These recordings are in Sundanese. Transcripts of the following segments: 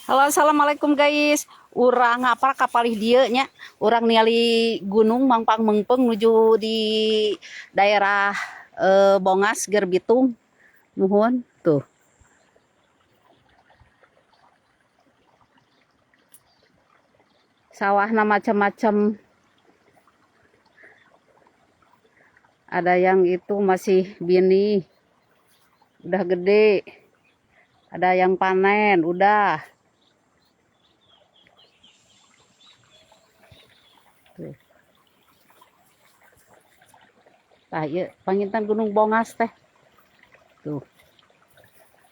Halo, assalamualaikum guys. Urang apa kapalih dieu nya. Urang ningali gunung mangpang meungpeung nuju di daerah Bongas Gerbitung. Nuhun tuh. Sawahna macam-macam. Ada yang itu masih bini, udah gede. Ada yang panen, udah. Tuh. Tah ieu panginten Gunung Bongas teh. Tuh.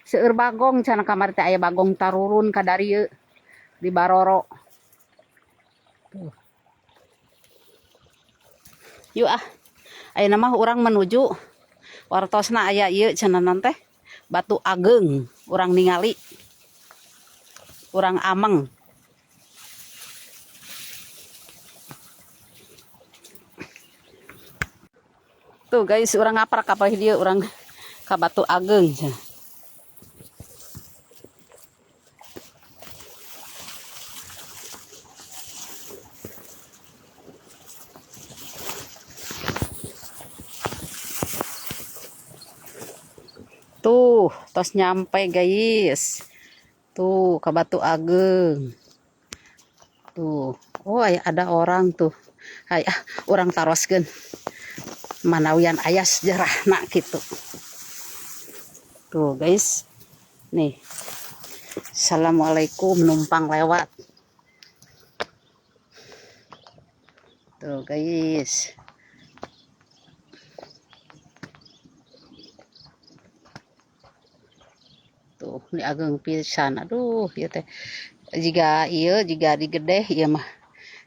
Seueur bagong cenah kamari teh aya bagong tarurun ka darieu di Baroro. Tuh. Yuk ah. Ayeuna mah urang menuju wartosna aya ieu cenah teh Batu Ageng, urang ningali. Urang ameng. Tuh guys, urang ngaprak ka dieu urang ka Batu Ageng cenah. Tuh, tos nyampe guys. Tuh, ke Batu Ageng. Tuh. Oh, ada orang tuh. Hai, ah, urang taroskeun. Manawian aya sejarahna gitu. Tuh, guys. Nih. Assalamualaikum, numpang lewat. Tuh, guys. Tuh, ini ageng pisan. Aduh, ieu teh. Jiga ieu, jiga digedeh ieu mah.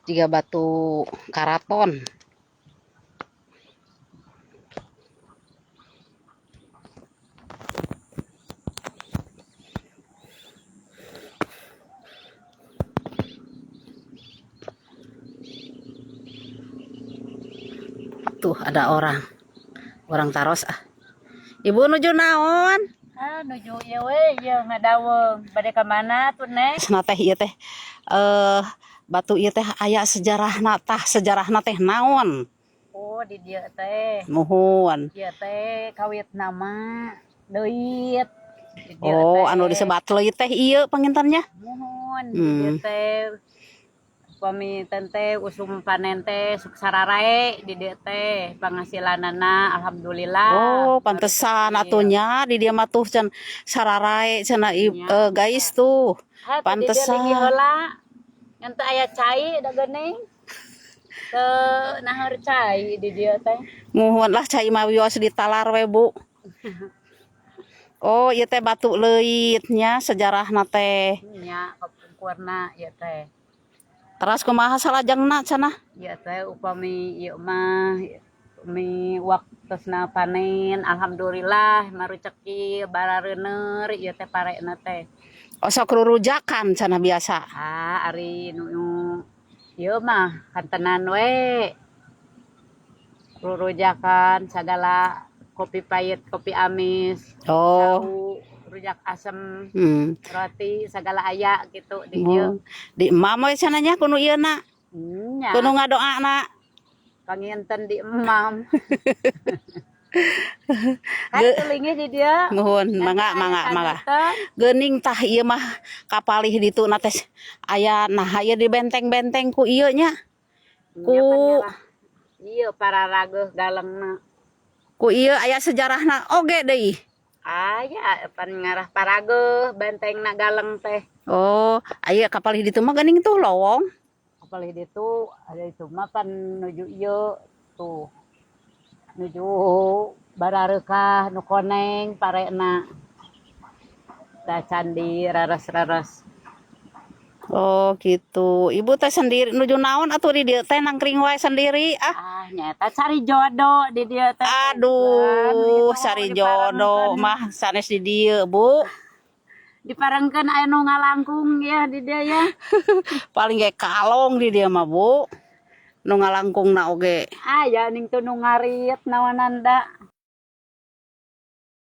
Jiga batu karaton. Tuh ada orang. Orang taros ah. Ibu nuju naon? Ah, nuju ieu we, ieu ngadaweung. Bade ka mana tuh, Neng? Cenah teh ieu teh batu ieu teh aya sejarahna tah, sejarahna teh naon? Oh, di dieu teh. Muhun. Ieu teh kawit nama leuit. Di dieu Oh, teh. anu disebat leuit teh ieu pangintennya? Muhun, di dieu teh upami teh usum panen teh sok sararae di dieu teh penghasilanana alhamdulillah. Oh, pantesan atunya di dieu mah tuh can sararae cenah guys tuh. Pantesan. Heula. Ngan teu aya cai da geuning. Teu naheur cai di dieu teh. Muhun lah cai mah wios ditalar we, Bu. Oh, ieu teh batu leuitnya sejarahna teh. Nya kapungkurna ieu teh. Teras kumaha salajengna cenah? Ieu teh upami ieu mah upami waktosna panen alhamdulillah maruceki barareuneur ieu teh parena teh. Osok rurujakan cenah biasa. Ah, ari nu ieu mah kantenan we. Rurujakan sagala kopi pahit, kopi amis, Oh. tahu, rujak asem, roti sagala aya gitu di dieu. Oh. Di emam we cenah nya kudu ieu na. Nya. Kudu ngadoana. Panginten di emam. Kan telingih di dieu. Nuhun, mangga mangga mangga. Geuning tah ieu mah kapalih ditu na teh aya nah ieu di benteng-benteng ku ieu nya. Ku ieu pararageuh galengna. Ku ieu aya sejarahna oge deui. Aya pan ngarah parageuh bentengna galeng teh. Oh, aya kapalih ditu mah geuning tuh lowong. Kapalih ditu ada itu mah pan nuju ieu tuh. Nuju barareukah nu koneng parena. Tah candi raras-raras. Oh gitu. Ibu teh sendiri nuju naon atuh di dieu teh nangkring wae sendiri ah. Ah, nyata cari jodoh di dieu teh. Aduh, cari jodoh mah sanes di dieu, Bu. Diparengkeun aya nu ngalangkung ya di dieu ya. Paling ge kalong di dieu mah, Bu. Nu ngalangkungna oge. Aya ning teu nu ngarit naonanda.